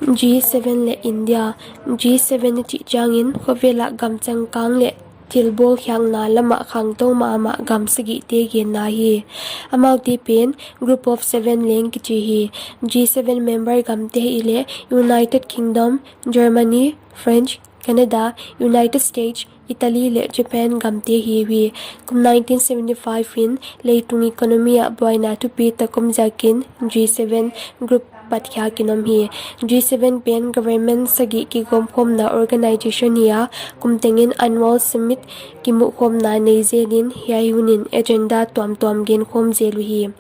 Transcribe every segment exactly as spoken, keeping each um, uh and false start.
G seven leh India. G seven i chih chiangin khovel ah gam changkang leh thilbawl khiakna lamah khangtou mahmah gam sagihte genna hi. Amaute pen Group of Seven leng kichi hi. G seven member gamte ahihleh United Kingdom, Germany, France, Canada, United States, Italy leh Japan gamte ahi uhi. Kum nineteen seventy-five in leitung economy ah buaina thupi tak om ziakin G seven group patkhiakin om hi. G seven pen government sagih kigawmkhawmna organization hi a, kum tengin annual summit kimuhkhawmna nei zelin hiai hunin agenda tuamtuam genkhawm zel uhi.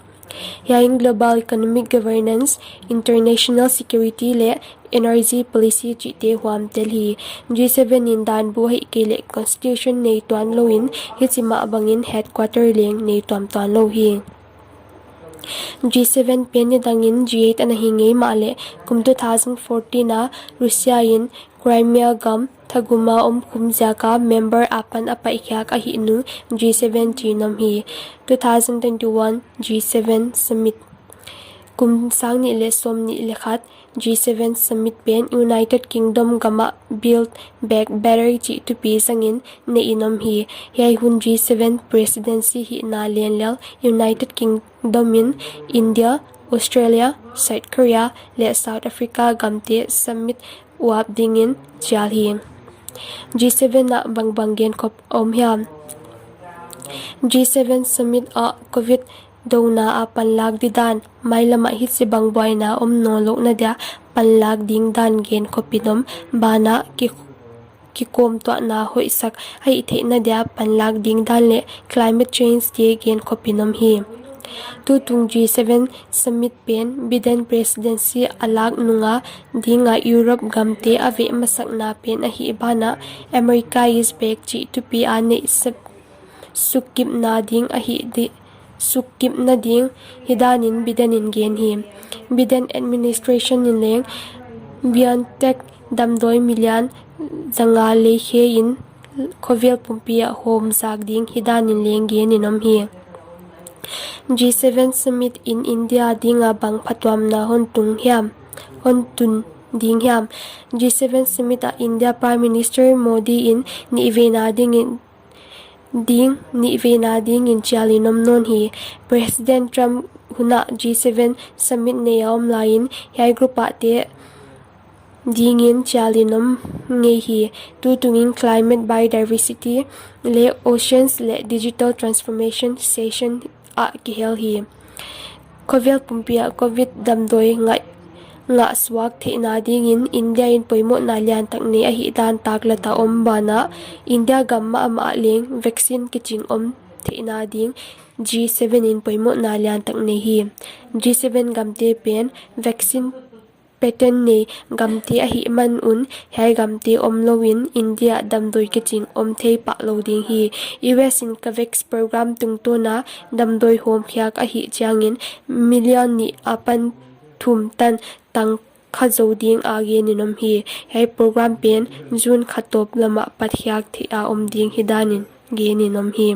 Hiai in global economic governance, international security leh energy policy chihte huam tel hi. G seven in danbu ahihkeileh constitution nei tuanlou in hichi mah bangin headquarter leng nei tuamtuanlou hi. G seven pen nidangin G eight ana hi ngei mahleh kum two thousand fourteen a Russia in Crimea gam thaguma om khum ziaka member apan a paihkhiak ahih nung G seven chi in om hi. Two thousand twenty-one G seven Summit. Kum sang nih leh sawmnih leh khat G seven Summit pen United Kingdom gam ah Build Back Better chih thupi zangin neih in om hi. Hiai hun G seven presidency hihna len lel United Kingdom in India, Australia, South Korea leh South Africa gamte summit uap dingin chial hi. G seven ah bangbang genkhop om hiam? G seven Summit ah covid douna a panlak didan, mailam ah hichibang buaina om nawnlouhna dia panlak ding dan genkhop in om, banah ki kikawmtuahna hoihsak ahih theihna dia panlak ding dan leh climate change te genkhop in om hi. Tutung G seven Summit pen Biden presidency a lak nunga dinga Europe gamte a veh masakna pen ahih banah America is back chih thupi a neih sep sukkipna ding ahih di, sukkipna ding hidanin Biden in gen hi. Biden administration in leng BioNTech damdawi million zanga leikhe in khovel pumpi ah hawm zak ding hidanin leng gen in om hi. G seven Summit in India dinga bang phatuamna hon tung hiam, hon tun ding hiam? G seven Summit ah India Prime Minister Modi in nihveina dingin ding nihveina dingin chial in om nawn hi. President Trump hunah G seven Summit nei a om laiin hiai group ahte dingin chial in om ngei hi. Tutungin climate, biodiversity leh oceans leh digital transformation session ah kihel hi. Khovel pumpi ah covid damdawi ngah, ngahsuak theihna dingin India in poimohna liantak nei ahihdan taklat a om banah India gam mahmah ah leng vaccine kiching om theihna ding G seven in poimohna liantak nei hi. G seven gamte pen vaccine patent nei gamte ahihman un hiai gamte omlouin India damdawi kiching om thei pahlou ding hi. U S in COVAX program tungtawna damdawi hawmkhiak ahih chiangin million nih apan thum tan tang kha zou ding a gen in om hi. Hiai program pen June kha tawp lamah patkhiak theih a om ding hidanin gen in om hi.